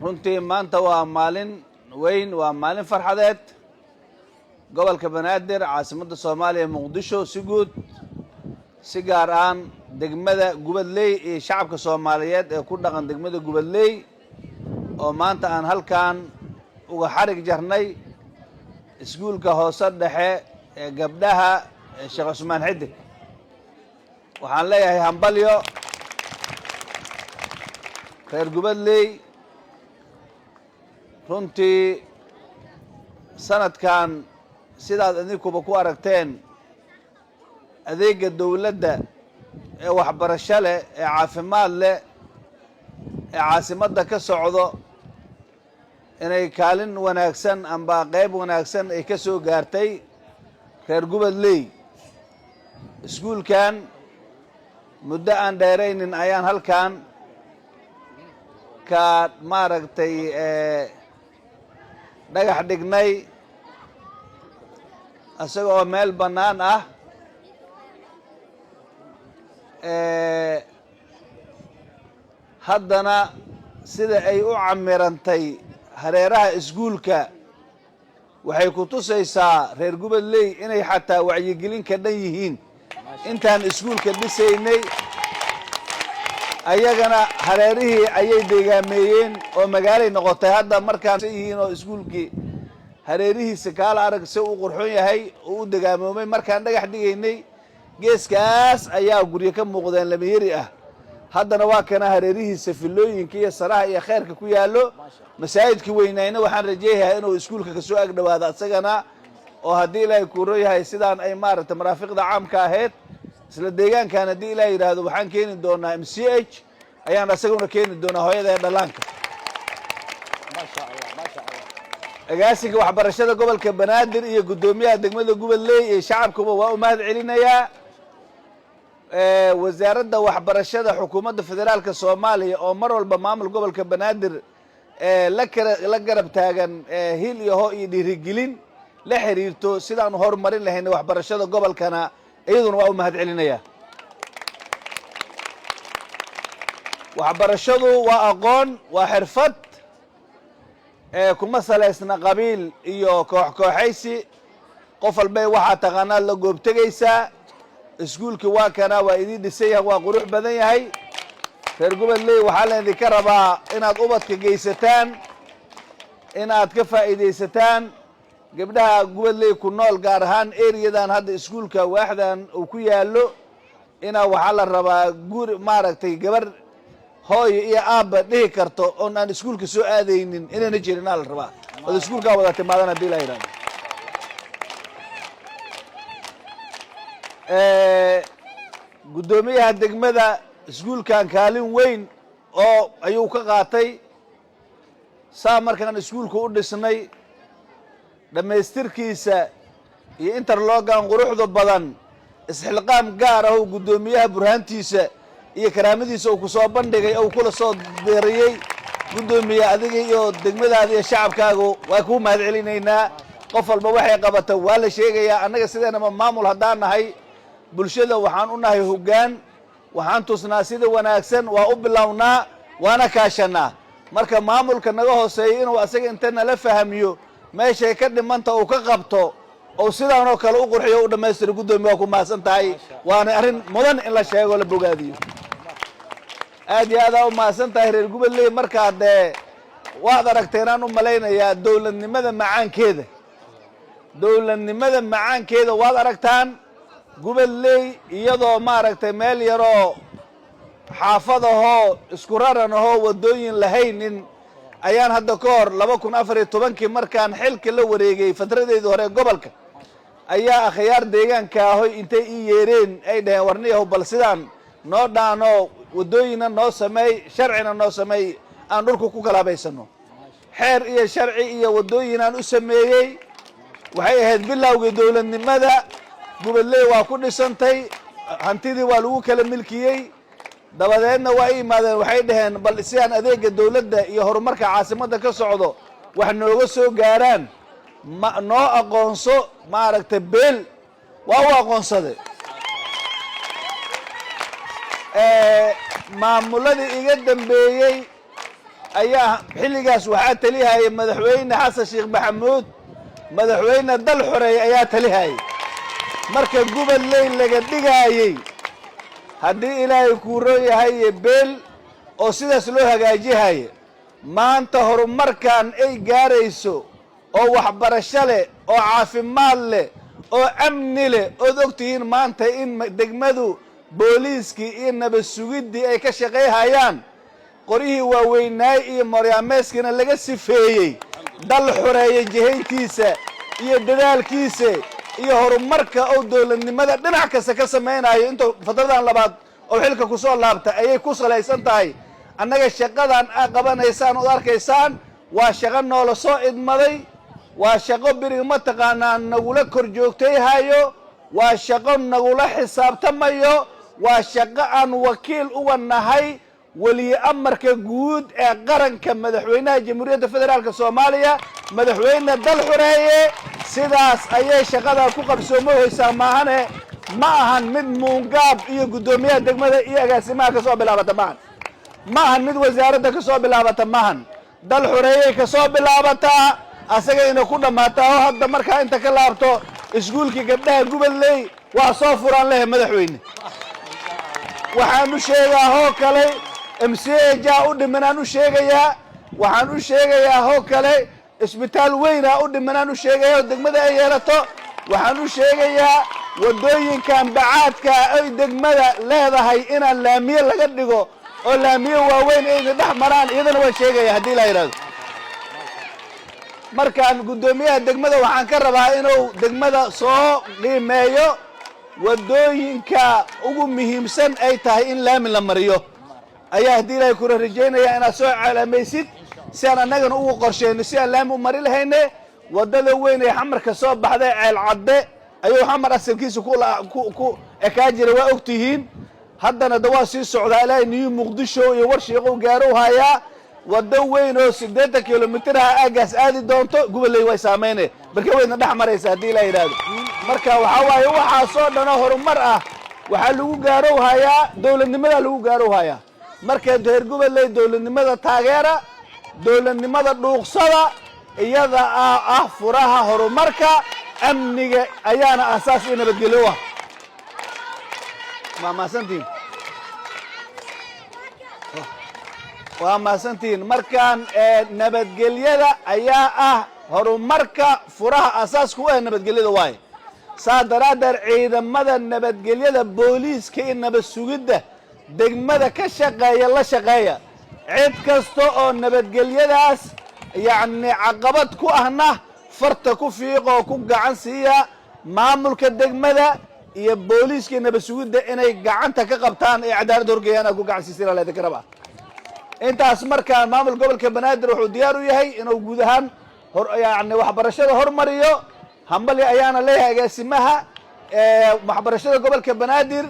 Runtii maanta waa maalin weyn, waa maalin farxadeed. Gobolka Banaadir, caasimadda Soomaaliya Muqdisho si guud, si gaar ahaan degmada Gubadley iyo shacabka Soomaaliyeed ee ku dhaqan degmada Gubadley oo maanta aan halkan uga xarig jarnay iskuulka hoose dhexe ee gabdhaha ee Sheekh Cusmaan Xidig. Waxaan leeyahay hambalyo reer Gubadley. Runtii sanadkan sidaad idinkuba ku aragteen, adeegga dowladda ee waxbarasho leh, ee caafimaad leh, ee caasimadda ka socdo inay kaalin wanaagsan amba qayb wanaagsan ay ka soo gaartay reer Gubadley. Iskuulkan muddo aan dheeraynin ayaan halkan ka maaragtay dhagax dhignay, isaga oo meel bannaan ah. Haddana sida ay u camirantay hareeraha iskuulka waxay ku tusaysaa reer Gubadley inay xataa wacyigelin ka dhan yihiin. Intaan iskuulka dhisaynay ayagana hareerihii ayay deegaameeyeen oo magaalay noqotay. Hadda markaan yihiin oo iskuulkii hareerihiisa kaala arag si uu qurxoon yahay oo u degaamoomay. Markaan dhagax dhigaynay geeskaas ayaa guryo ka muuqdeen lamayeri ah, haddana waa kana hareerihiisa filooyinka iyo saraha iyo kheyrka ku yaallo. Masaajidkii weynayna waxaan rajeeyahay inuu iskuulka kasoo ag dhowaado isagana, oo haddii Ilaahay kuuro yahay sidaan ay maaragtay maraafiqda caamka ahayd isla deegaankan, haddii Ilaah yidhaahdo, waxaan keeni doonaa MCH ayaan isaguna keeni doonaa, hooyada ee dhallaanka. Agaasinka waxbarashada gobolka Banaadir iyo guddoomiyaha degmada Gubadley iyo shacabkuba waa u mahad celinayaa. Wasaaradda waxbarashada xukuumadda federaalka Soomaaliya oo mar walba maamul gobolka Banaadir la garab taagan hil iyo ho iyo dhiirigelin la xiriirto sidaanu horumarin lahayna waxbarashada gobolkana, iyaduna waa u mahad celinayaa. Waxbarashadu waa aqoon, waa xirfad, kuma salaysna qabiil iyo koox kooxaysi. Qof walbay waxaa taqaanaad la goobtegaysaa. Iskuulkii waa kana, waa idiin dhisan yahay, waa qurux badan yahay. Reer Gubadley, waxaa laydinka rabaa inaad ubadka geysataan, inaad ka faa'iidaysataan. Gabdhaha Gubadley ku nool, gaar ahaan areadan hadda iskuulka waaxdan uu ku yaallo, inaa waxaa la rabaa guri maaragtay gabar hooyo iyo aabba dhihi karto oon aan iskuulka soo aadaynin inayna jirin aa la rabaa, ood iskuulkaa wada timaadan haddii la yidhahdo. Guddoomiyaha degmada iskuulkan kaalin weyn oo ayuu ka qaatay. Saa markaan iskuulka u dhisnay dhammaystirkiisa iyo interlogan quruxda badan, isxilqaam gaar ah oo guddoomiyaha burhaantiisa iyo karaamadiisa uu ku soo bandhigay oo kula soo deeriyey. Guddoomiye, adiga iyo degmadaada iyo shacabkaagu waa kuu mahad celinaynaa. Qof walba waxay qabata waa la sheegayaa. Annaga sideenaba maamul haddaan nahay, bulshada waxaan u nahay hoggaan, waxaan tusnaa sida wanaagsan, waa u bilownaa waana kaashanaa. Marka maamulka naga hooseeya inuu asaga inta nala fahmiyo meeshay ka dhimanta uu ka qabto oo sidaan oo kale u qurxiyo u dhammaystiro. Guddoomiye, waa ku mahadsan tahay, waana arrin mudan in la sheego, la bogaadiyo. Aad iyo aadaa u mahadsan tahay reer Gubadley. Markaa dee waad aragteenaan u malaynayaa dowladnimada macaankeeda, dowladnimada macaankeeda waad aragtaan. Gubadley iyadoo maaragtay meel yaroo xaafadahoo isku raran ahoo waddooyin lahaynin ayaan hadda ka hor 2014-kii markaan xilka la wareegay fatradeedii hore gobolka ayaa akhyaar deegaanka ahoy intay ii yeereen ay dhaheen, warniyahow, bal sidaan noo dhaano, waddooyinna noo sameey, sharcina noo sameey aan dhulka ku kalaabaysano. Xeer iyo sharci iyo waddooyinaan u sameeyey. Waxay ahayd bilowgii dowladnimada. Gubadley waa ku dhisantay, hantidii waa lagu kala milkiyey. Dabadeedna waa i yimaadeen, waxay dhaheen, bal si aan adeega dowladda iyo horumarka caasimadda ka socdo wax nooga soo gaaraan, ma noo aqoonso maaragtay beel? Waa u aqoonsaday. Maamuladii iga dambeeyey Ayaa xilligaas waxaa talihayay Madaxweyne Xasan Sheekh Maxamuud, Madaxweyne dal xoreey ayaa talihayay. Marka Gubadley laga dhigaayey, haddii Ilaahay kuu roon yahay, beel oo sidaas loo hagaajihaya, maanta horumarkan ay gaarayso oo waxbarasho leh oo caafimaad leh oo amni leh, ood og tihiin maanta in degmadu booliiskii iyo nabad sugiddii ay ka shaqayhayaan, qoryihii waaweynaay iyo moryaameeskiina laga sifeeyey, dal xoreeya jihayntiisa iyo dadaalkiisa iyo horumarka oo dowladnimada dhinac kasta ka samaynayo intuu fatradan labaad oo xilka kusoo laabta ayay ku salaysan tahay. Annaga shaqadan aad qabanaysaan ood arkaysaan waa shaqo noola soo idmaday, waa shaqo beriga mataqaanaa nagula kor joogtayhayo, waa shaqo nagula xisaabtamayo, waa shaqo aan wakiil uga nahay weliye amarka guud ee qaranka, Madaxweynaha Jamhuuriyadda Federaalka Soomaaliya, Madaxweyne dal xoreeye. Sidaas ayay shaqadaa ku qabsoomohaysaa. Maahane ma ahan mid Muungaab iyo guddoomiyaha degmada iyo agaasimaha kasoo bilaabata, maahan. Ma ahan mid wasaaradda kasoo bilaabata, maahan. Dal xoreeyay kasoo bilaabataa, asagayna ku dhammaataa. Oo hadda markaa inta ka laabto, iskuulkii gabdhaha Gubadley waa soo furaan lehe, Madaxweyne. Waxaan u sheegaa hoo kale MCH u dhimanaan u sheegayaa. Waxaan u sheegayaa hoo kale isbitaal weynaa u dhimanaan u sheegaya oo degmada ay yeelato. Waxaan u sheegayaa waddooyinkan bacaadka ay degmada leedahay inaan laamiye laga dhigo oo laamiye waaweyn ayna dhex maraan, iyadana waan sheegaya haddii la yidhahdo. Markaan guddoomiyaha degmada waxaan ka rabaa inuu degmada soo qiimeeyo waddooyinka ugu muhiimsan ay tahay in laami la mariyo. Ayaa haddii Ilaahay kula rajaynaya inaad soo calaamaysid si aan annagana ugu qorsheyno si aan laami u mari lahayne. Waddada weyn ee Xamarka soo baxday, Ceel Cadde ayuu Xamar asalkiisa ku ekaa jira, waa og tihiin. Haddana da waa sii socdaa ilaahay New Muqdisho iyo Warshiiqow gaarow hayaa. Waddo weyn oo 80 kilomitiraha aagaas aadi doonto, Goboley way saameyne marka weydna dhex maraysa haddii la yidhaahdo. Marka waxaa waaye waxaasoo dhan oo horumar ah waxaa lagu gaarow hayaa dowladnimadaa lagu gaarow hayaa. Marka reer Goboley, dowladnimada taageera, dowladnimada dhuuqsada, iyada ah furaha horumarka. Amniga ayaana asaas iyo nabadgelyo ah. Waa mahadsantihin, waa mahadsantihiin. Markaan nabadgelyada ayaa ah horumarka furaha asaaska u ah nabadgelyada waaye. Saa daraaddeed ciidamada nabadgelyada, booliiska iyo nabad sugidda degmada ka shaqeeya, la shaqeeya. Cid kasta oo nabadgelyadaas yacni caqabad ku ahna farta ku fiiqoo ku gacan siiya maamulka degmada iyo booliiska iyo nabad sugidda inay gacanta ka qabtaan ee cadaaladda horgeeyaan aad ku gacan siisina la idinka rabaa intaas. Markaan maamul gobolka Banaadir wuxuu diyaar u yahay inuu guud ahaan hor yani waxbarashada hormariyo. Hambali ayaana leeyahay agaasimaha waxbarashada gobolka Banaadir.